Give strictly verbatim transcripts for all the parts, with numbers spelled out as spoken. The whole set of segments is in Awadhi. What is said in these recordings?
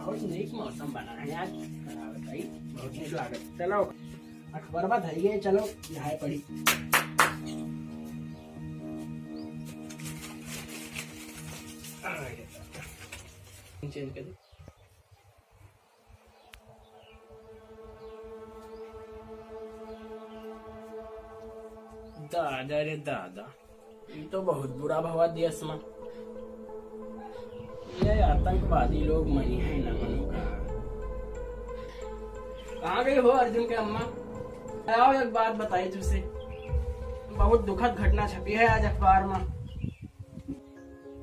बहुत नीक मौसम बना है यार। का बताई, बहुत नीक लागत। चलो, अखबारवा धइए, चलो, यहाँ पढ़ी। चेंज कर दे। दादा रे दादा, ई तो बहुत बुरा भवा देश में। ये आतंकवादी लोग मनी है ना मनो का। कहाँ गई हो अर्जुन के अम्मा? आओ, एक बात बताई तुझसे, बहुत दुखद घटना छपी है आज अखबार में।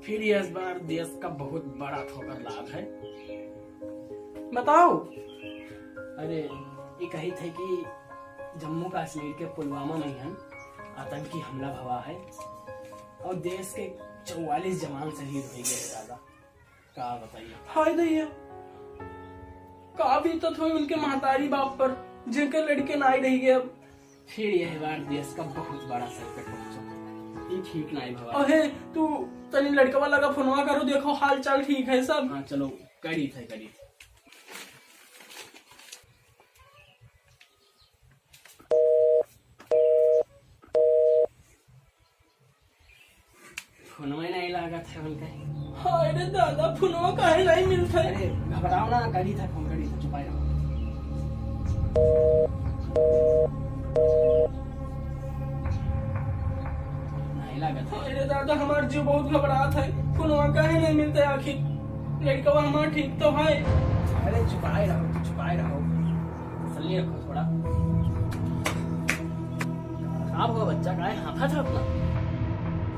फिर ये इस बार देश का बहुत बड़ा ठोकर लाग है। बताओ। अरे, ये कही थे कि जम्मू कश्मीर के पुलवामा में हन आतंकी हमला भवा है और देश के चौवालीस जवान शहीद होइ गए दादा। का बताइए? हाय दैया, का बीतत होई उनके महतारी बाप पर, जेकर लड़के नाई रह गए अब। फिर यह बार देश का बहुत बड़ा संकट पहुंचा। ये ठीक नाई भवा। अहे, तू तनी लड़कवा लगा फोनवा करो, देखो हाल चाल ठीक है सब। हाँ, चलो, करी थे, करी थे। फोनवा नहीं लागत है उनके। हाय रे दादा, फोनवा काहे नहीं मिलत है? अरे, घबराओ ना, करी था फोन, करी था, चुपाए रहो। नहीं लागत है। हाय रे दादा, हमार जीव बहुत घबरात है, फोनवा काहे नहीं मिलत है आखिर? लड़कवा हमार ठीक तो है? अरे, चुपाए रहो, तू चुपाए रहो। तसल्ली रखो थोड़ा। का हुआ बच्चा, काहे हाफत है अपना?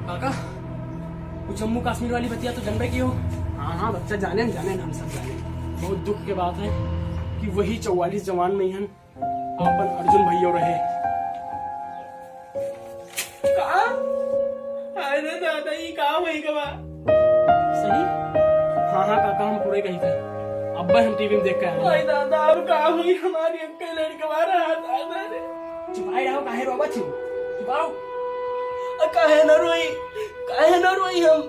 काका, वो जम्मू कश्मीर वाली बतिया तो जानबे की हो? हाँ, हाँ बच्चा, जाने, जाने, हम सब जाने। बहुत दुख के बात है कि वही चौवालीस जवान में हन आपन अर्जुन भैया रहे। का? अरे दादा, ई का होई गवा? सही? हाँ, हाँ, काका, हम पूरे कही थे। अब्बे हम टीवी में देख के आए हैं। भाई दादा, अब का होई? हमारी अक्के लड़कवा रहा दादा रे। चुपाए रहो, काहे रोवा छी? चुपाओ। अ, काहे न रोई? काहे न रोई हम?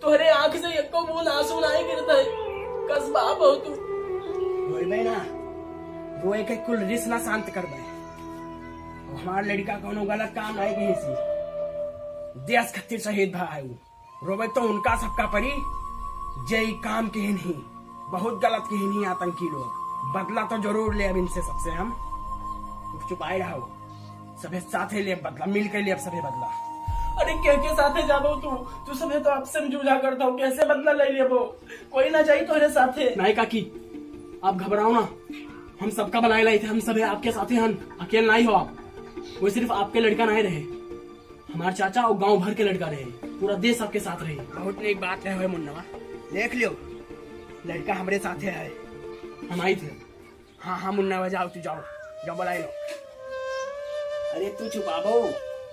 तोहरे आँख से एको बूंद आंसू नाई गिरत है। कस बाप हो तू। रोइबे ना, रोए के कुल रिस ना शांत करबे। हमार लड़का कौनो गलत काम नाई कही सी। देश खातिर शहीद भा है उ। रोवे तो उनका सबका परी, जे ई काम किहिन ही, बहुत गलत किहिन ही आतंकी लोग। बदला तो जरूर लेब इनसे सबसे हम। चुपाए रहो, सभे साथे लेब बदला, मिल के लेब सभे बदला। अरे के के साथे जाबो तू? तू सभे तो आपसे में जूझा करत हो, कैसे बदला ले लेबो? कोई ना जाई तोहरे साथे। नहीं काकी, आप घबराओ ना, हम सबका बनाए लाई थे, हम सभे आपके साथे हन, अकेल नहीं हो आप। वो सिर्फ आपके लड़का नहीं रहे, हमार चाचा और गांव भर के लड़का रहे, पूरा देश आपके साथ रहे। बहुत नीक बात है हुए मुन्नवा, देख लियो लड़का हमरे साथे है। हम आई थे। हाँ, हाँ मुन्नवा, जाओ तू, जाओ, जाओ बुलाई लो। अरे तू चुपाबो,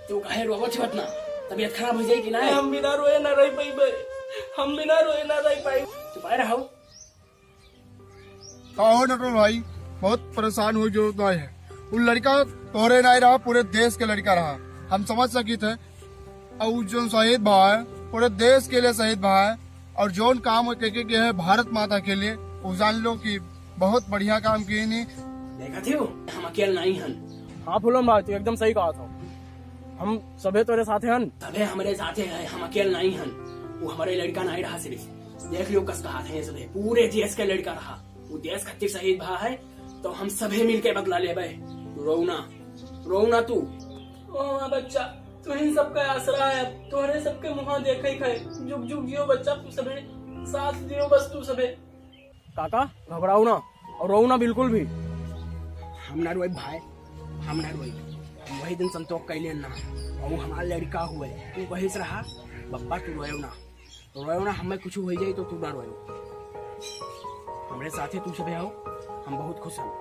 तू काहे रोवत हो इतना? तबीयत खराब हो जाई कि ना? हम बिना रोए ना रह पाइबे, हम बिना रोए ना रह पाइबे। चुपाए रहो। का हो नटवर भाई, बहुत परेशान हो जो तो है। उ लड़का तोहरे नाई रहा, पूरे देश के लड़का रहा, हम समझ सकित है। और उ जो शहीद भा है, पूरे देश के लिए शहीद भा है, और जौन काम के, के, के है भारत माता के लिए, वो जान लो कि बहुत बढ़िया काम किए नहीं। देखा थे हो, हम अकेल नहीं हन। हाँ फूलन भाई, तू एकदम सही कहा था। हम सभे तोरे साथे हन। सभे हमरे साथे है, हम अकेल नहीं हन। वो हमारे लड़का नहीं रहा सिर्फ। देख लियो कस कहा थे ये सभे, पूरे देश के लड़का रहा। वो देश खातिर शहीद भा है, तो हम सभे मिलके बदला लेबे। तू रोऊ ना, रोऊ ना तू। ओ हमार बच्चा, तू इन सबका आसरा है, तोहरे सबके मुहा देखे है। जुग जुग जियो बच्चा, तू सभे साथ दियो बस तू सभे। काका, घबराऊ ना और रोऊ ना बिल्कुल भी। हम ना रोई भाई, हम ना रोई। हम वही दिन संतोष कैले ना, और वो हमार लड़का हुए, तू वही से रहा। बब्बा तू रोयो ना, रोयो ना, हमें कुछ हो जाए तो तू ना रोयो। हमरे साथे तू सभे आओ, हम बहुत खुश हैं।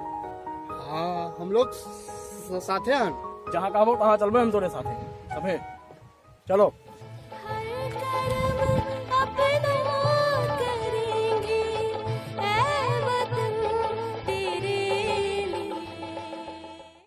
हाँ, हम लोग स-, साथे हैं। जहाँ कहबो तहाँ चलबे हम तोरे साथे सभे। चलो।